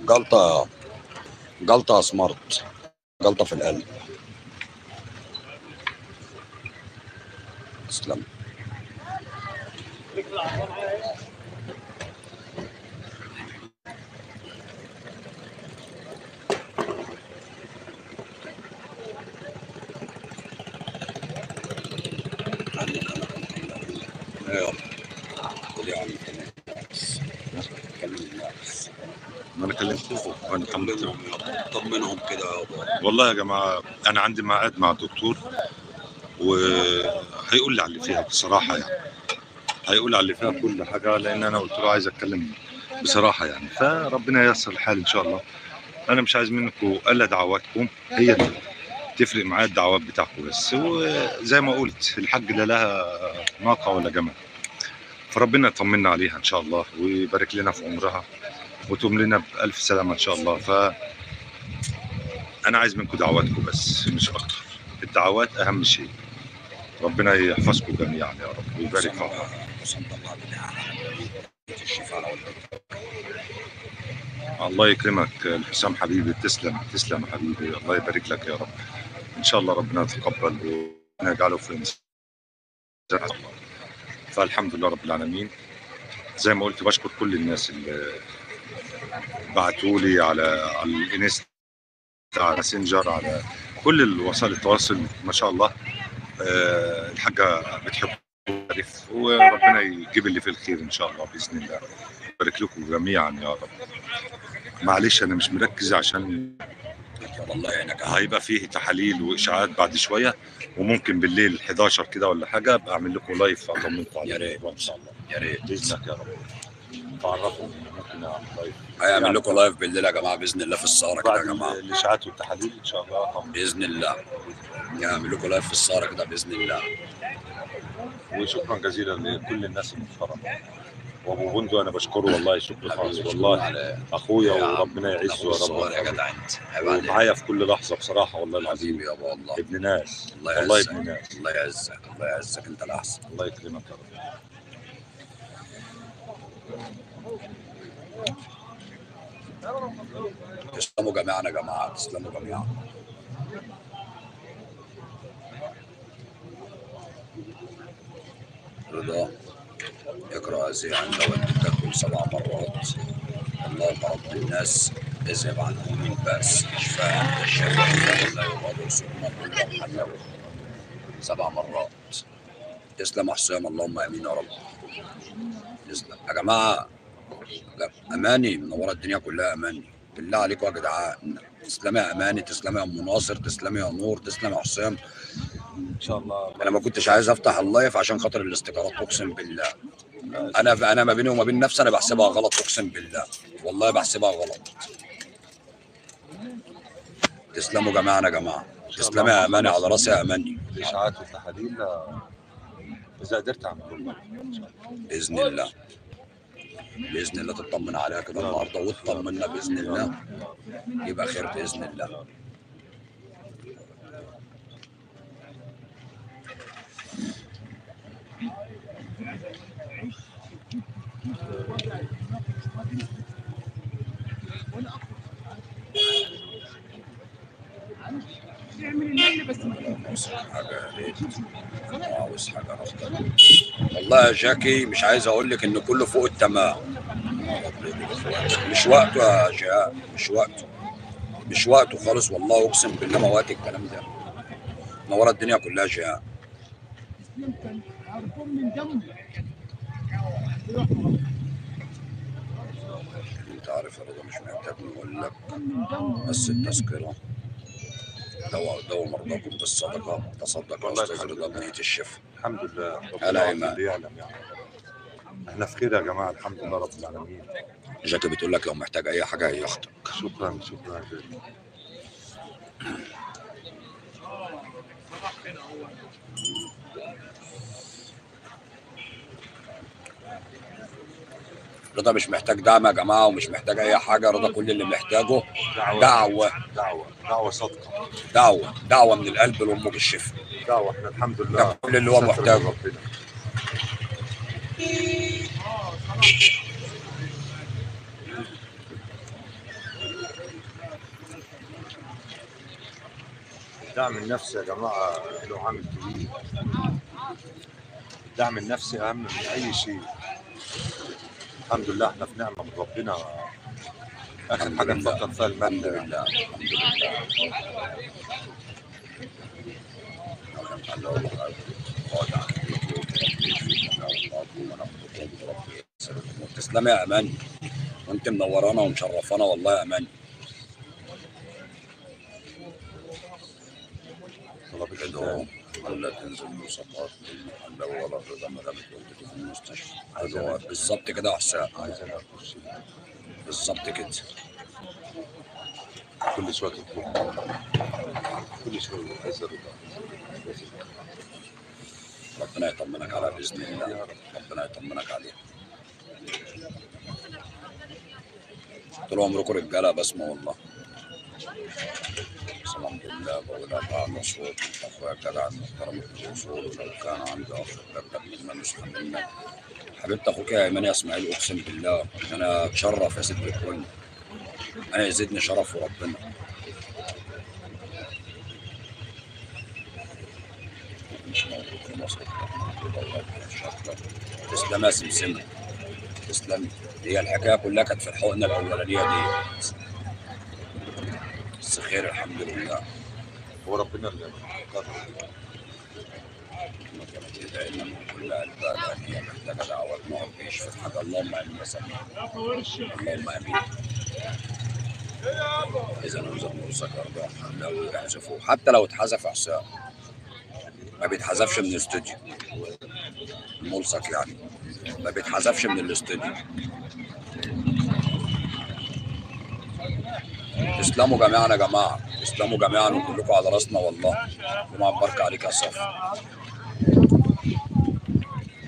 جلطة، جلطة يا سمارت، جلطة في القلب. تسلم. يلا خد يا عم كلم الناس. ما انا كلمتهم، انا طمنهم طمنهم كده يابا. والله يا جماعة انا عندي ميعاد مع الدكتور وهيقول لي على اللي فيها بصراحة، يعني هيقول على اللي فيها كل حاجة، لان انا قلت له عايز اتكلم بصراحة يعني. فربنا ييسر الحال ان شاء الله. انا مش عايز منكم الا دعواتكم، هي اللي تفرق معايا الدعوات بتاعكم بس. وزي ما قلت الحج لا لها ناقة ولا جمل، فربنا يطمنا عليها ان شاء الله ويبارك لنا في عمرها وتقوم لنا بألف سلامة إن شاء الله. ف أنا عايز منكم دعواتكم بس، مش أكتر. الدعوات أهم شيء. ربنا يحفظكم جميعا يا رب ويبارك في عمركم. الله يكرمك الحسام حبيبي، تسلم تسلم حبيبي، الله يبارك لك يا رب. إن شاء الله ربنا يتقبل وربنا يجعله في ميزان الله. فالحمد لله رب العالمين. زي ما قلت بشكر كل الناس اللي بعتوا لي على الانستا، على ماسنجر، على كل الوسائل التواصل. ما شاء الله الحاجة بتحب وربنا يجيب اللي في الخير ان شاء الله باذن الله. يبارك لكم جميعا يا رب. معلش انا مش مركز عشان الله يعينك. هيبقى فيه تحاليل واشاعات بعد شوية، وممكن بالليل 11 كده ولا حاجة ابقى اعمل لكم live اطمنكم عليه. يا ريت ان شاء الله، يا ريت باذنك يا رب. تعرفوا ممكن اعمل live، هيعمل لكم live بالليل يا جماعة باذن الله في السهرة كده يا جماعة. الاشاعات والتحاليل ان شاء الله طبعا باذن الله يعمل لكم live في السهرة كده باذن الله. وشكرا جزيلا لكل الناس المحترمة. وابو بندو انا بشكره والله شكر خالص والله، اخويا وربنا يعزه يا رب. يا جدع انت ومعايا في كل لحظة بصراحة والله العظيم يابا، والله ابن ناس، الله والله ابن ناس. الله يعزك، الله يعزك، انت الاحسن. الله يكرمك يا رب. تسلموا جميعا يا جماعة، تسلموا جميعا. رضا اقرأ هذه عند والدتك 7 مرات. اللهم رب الناس اذهب عنهم البأس، اشفاء انت الشافي لا يغادر سقما ولا 7 مرات. تسلم يا حسام، اللهم امين يا رب. تسلم يا جماعة. اماني منورة الدنيا كلها. اماني بالله عليكم يا جدعان، تسلمي يا اماني، تسلمي يا ام ناصر، تسلمي يا نور، تسلمي يا حسام. ان شاء الله. انا ما كنتش عايز افتح ال live عشان خاطر الاستيكرات، اقسم بالله. انا ما بيني وما بين نفسي انا بحسبها غلط، اقسم بالله والله بحسبها غلط. تسلموا جماعة يا جماعة، تسلمي يا اماني، على راسي يا اماني. الاشاعات والتحاليل اذا قدرت اعمل باذن الله، باذن الله تطمن عليها كده النهارده وتطمنا باذن الله، يبقى خير باذن الله. عاوز حاجة أفضل والله يا جاكي، مش عايز اقول لك ان كله فوق التمام. مش وقته يا جاك، مش وقته، مش وقته خالص والله، اقسم بالله ما وقت الكلام ده. منورة الدنيا كلها جاك. انت عارف يا رضا مش محتاج نقول لك، بس التذكرة دوا مرضاكم بالصدقة، تصدق يا استاذ رضا بنيه الشفاء. الحمد لله، هلا ايمان. يعلم يعني احنا في خير يا جماعة، الحمد لله رب العالمين. جاكي بتقول لك لو محتاج اي حاجة هي اختك. شكرا شكرا. رضا مش محتاج دعم يا جماعة، ومش محتاج اي حاجة. رضا كل اللي محتاجه دعوه، دعوه، دعوه صادقة، دعوه، دعوه من القلب لامه بالشفاء. دعوه، احنا الحمد لله ده كل اللي هو محتاجه. الدعم النفسي يا جماعة له عامل كبير. الدعم النفسي اهم من اي شيء. الحمد لله احنا في نعمه من ربنا. اخر حاجة نفكر فيها المادة. الحمد لله الحمد لله. تسلمي يا امان، وانت منورانا ومشرفانا والله يا امان. ادعو الا تنزل ملصقات للمحل ولا الرضا ما دامت والدتي في المستشفى. بالظبط كده يا حسام، بالظبط كده. كل شوية تطلب، كل شوية عايز الرضا. ربنا يطمنك عليها باذن الله، ربنا يطمنك عليها. طول عمركم رجاله بسمه والله. الحمد لله بقول أربع صوت أخويا الجدع المحترم الأصول، ولو كان عندي أخ بتمنى نسخة منك. حبيبة أخوك يا إيمان يا إسماعيل، أقسم بالله أنا أتشرف يا ست الكل، أنا يزيدني شرف وربنا. مش موجود في مصر. تسلم يا سمسمة، تسلمي. هي الحكاية كلها كانت في الحقنة الأولانية دي. بس خير الحمد لله. هو ربنا اللي قدر. تدعي لنا من كل قلبها لان هي محتاجه دعواتنا ربنا يشفي حاجة. اللهم امين يا سميع، اللهم امين. اذا نزل مرسك اربع لو يحذفوه، حتى لو اتحذف يا حسام ما بيتحذفش من الاستوديو الملصق، يعني ما بيتحذفش من الاستوديو. تسلموا جميعا يا جماعة، تسلموا جميعا وكلكم على راسنا والله. جمعه مباركة عليك يا صافي.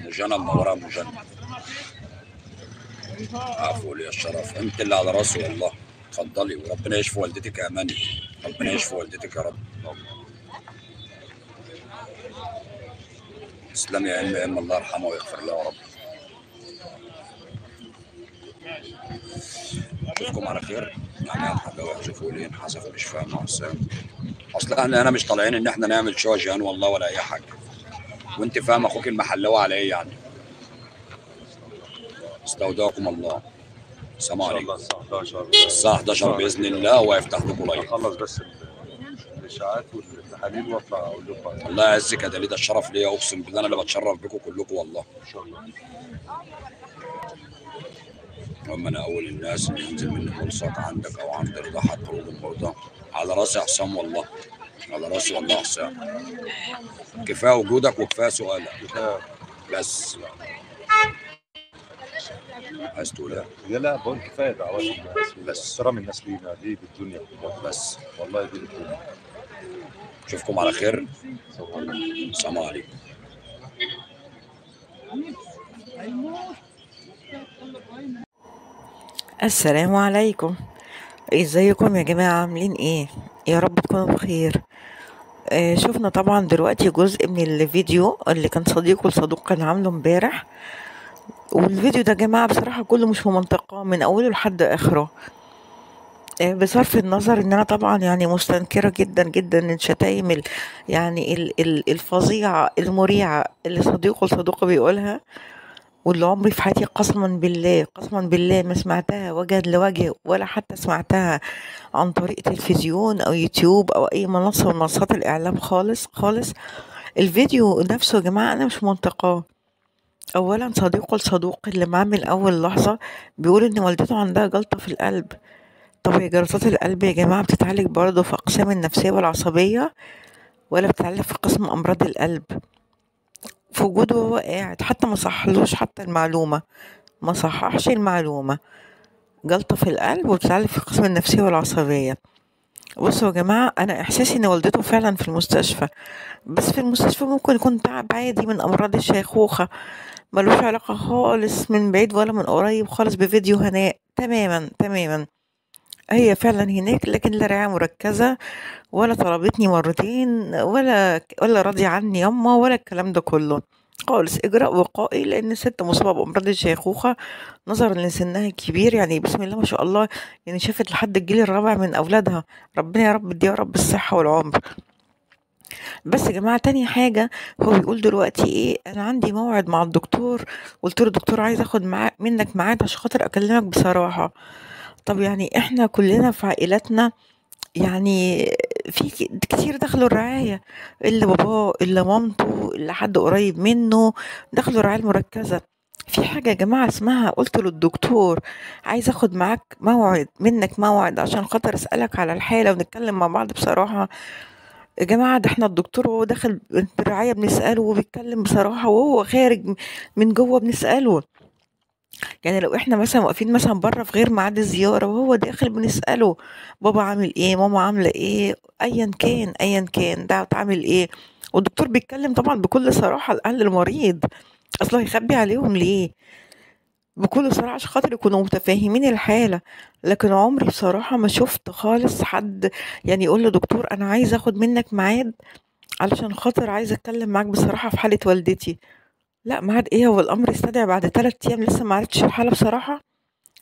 مجنة منورة مجنة. عفو لي الشرف، انت اللي على راسي والله. اتفضلي، وربنا يشفي والدتك يا اماني، ربنا يشفي والدتك يا رب. تسلمي يا ام ام، الله يرحمها ويغفر لها يا رب. اشوفكم على خير. يعني لو يحذفوا لي انحذف مش فاهم يا حسام. اصل احنا هنا مش طالعين ان احنا نعمل شو جيهان والله ولا اي حاجة، وانت فاهم اخوك المحلاوي على ايه يعني. استودعكم الله. السلام عليكم. الساعة 11 باذن الله وهيفتح لكم live. اخلص بس الاشاعات والتحاليل واطلع اقول لكم. الله يعزك يا دليل، ده الشرف ليا، اقسم بالله انا اللي بتشرف بكم كلكم والله. ان شاء الله. اما انا اول الناس اللي ينزل مني ملصق عندك او عند رضا حتى لو على راسي يا حسام والله، على راسي والله يا حسام. كفاية وجودك وكفاية سؤالك بس. عايز تقول ايه؟ لا لا بقول كفاية دعوات الناس بس، احترام الناس لينا دي بالدنيا بس والله، دي بالدنيا. اشوفكم على خير. السلام عليكم. السلام عليكم. ازيكم يا جماعة، عاملين ايه؟ يا رب تكونوا بخير. شفنا طبعا دلوقتي جزء من الفيديو اللي كان صديقه الصدوق كان عامله امبارح، والفيديو ده يا جماعة بصراحة كله مش في منطقة من اوله لحد اخره. بصرف النظر ان انا طبعا يعني مستنكرة جدا جدا الشتايم يعني الفظيعة المريعة اللي صديقه الصدوق بيقولها، واللي عمري في حياتي قسما بالله قسما بالله ما سمعتها وجه لوجه، ولا حتى سمعتها عن طريق تلفزيون او يوتيوب او اي منصة من منصات الاعلام خالص خالص. الفيديو نفسه يا جماعة انا مش منطقاه. اولا صديقه الصدوق اللي معاه من اول لحظة بيقول ان والدته عندها جلطة في القلب. طب هي جلطات القلب يا جماعة بتتعالج برضه في اقسام النفسية والعصبية، ولا بتتعالج في قسم امراض القلب؟ في وجوده وهو قاعد حتى ما صحلوش حتى المعلومة، ما صححش المعلومة. جلطة في القلب وبتتعالج في قسم النفسية والعصبية. بصوا يا جماعة، أنا إحساسي إن والدته فعلا في المستشفى، بس في المستشفى ممكن يكون تعب عادي من أمراض الشيخوخة، ملوش علاقة خالص من بعيد ولا من قريب خالص بفيديو هناء تماما تماما. هي فعلا هناك، لكن لا رعاية مركزة ولا طلبتني مرتين ولا راضية عني يما ولا الكلام ده كله خالص. إجراء وقائي لأن الست مصابة بأمراض الشيخوخة نظرا لسنها الكبير، يعني بسم الله ما شاء الله، يعني شافت لحد الجيل الرابع من أولادها، ربنا يا رب يديها رب الصحة والعمر. بس يا جماعة تاني حاجة هو بيقول دلوقتي ايه، انا عندي موعد مع الدكتور، قلت له دكتور عايز اخد منك ميعاد عشان خاطر اكلمك بصراحة. طب يعني احنا كلنا في عائلاتنا يعني في كتير دخلوا الرعاية، اللي باباه، اللي مامته، اللي حد قريب منه دخلوا الرعاية المركزة. في حاجة يا جماعة اسمها قلت للدكتور عايز اخد معاك موعد، منك موعد عشان خاطر اسألك على الحالة ونتكلم مع بعض بصراحة. يا جماعة ده احنا الدكتور وهو داخل الرعاية بنسأله وبيتكلم بصراحة، وهو خارج من جوه بنسأله. يعني لو احنا مثلا واقفين مثلا بره في غير ميعاد الزيارة وهو داخل بنسأله بابا عامل ايه، ماما عاملة ايه، ايا كان ايا كان ده عامل ايه. والدكتور بيتكلم طبعا بكل صراحة لأهل المريض، اصله هيخبي عليهم ليه؟ بكل صراحة عشان خاطر يكونوا متفاهمين الحالة. لكن عمري بصراحة ما شفت خالص حد يعني يقول له دكتور انا عايز اخد منك ميعاد علشان خاطر عايز اتكلم معاك بصراحة في حالة والدتي. لا ميعاد ايه، هو الامر يستدعي بعد 3 ايام لسه ما عرفتش الحالة بصراحة؟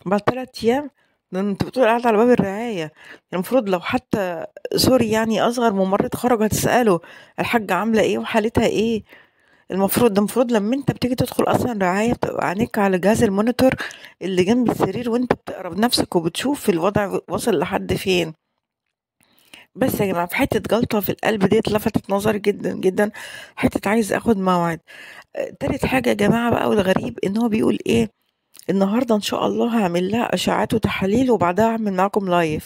بعد 3 ايام ده انت بتقول قاعد على باب الرعاية. المفروض لو حتى sorry يعني اصغر ممرض خرج هتسأله الحاجة عاملة ايه وحالتها ايه. المفروض ده، المفروض لما انت بتيجي تدخل اصلا رعاية بتبقى عينيك على جهاز ال monitor اللي جنب السرير وانت بتقرا بنفسك وبتشوف الوضع وصل لحد فين. بس يا جماعة في حتة جلطة في القلب ديت لفتت نظري جدا جدا، حتة عايز اخد موعد. تالت حاجة يا جماعة بقى والغريب ان هو بيقول ايه، النهاردة ان شاء الله هعمل لها اشعات وتحاليل وبعدها هعمل معاكم live.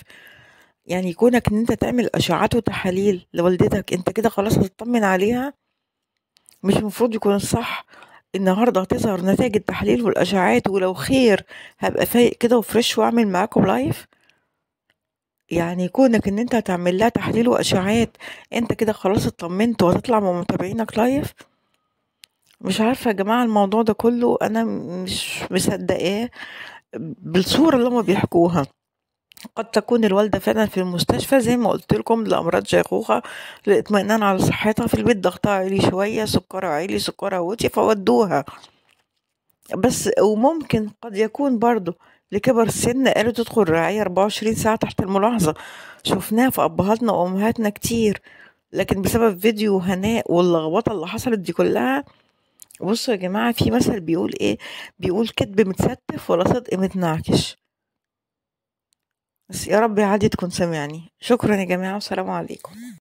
يعني كونك ان انت تعمل اشعات وتحاليل لوالدتك انت كده خلاص هتطمن عليها؟ مش المفروض يكون الصح النهارده هتظهر نتائج التحاليل والاشعاعات ولو خير هبقى فايق كده و fresh واعمل معاكم live؟ يعني كونك ان انت هتعمل لها تحليل واشعاعات انت كده خلاص اطمنت وهتطلع مع متابعينك live؟ مش عارفه يا جماعة الموضوع ده كله انا مش مصدقاه بالصورة اللي هما بيحكوها. قد تكون الوالدة فعلا في المستشفى زي ما قلت لكم لأمراض شيخوخة، للاطمئنان على صحتها، في البيت ضغطها عالي شوية، سكرها عالي، سكرها وطي، فودوها بس. وممكن قد يكون برضو لكبر السن قالوا تدخل رعاية 24 ساعة تحت الملاحظة، شفناها في أبهاتنا وأمهاتنا كتير. لكن بسبب فيديو هناء واللخبطة اللي حصلت دي كلها، بصوا يا جماعة في مثل بيقول إيه، بيقول كذب متستف ولا صدق متنعكش. بس يا رب يا عادي تكون سامعني. شكرا يا جماعة والسلام عليكم.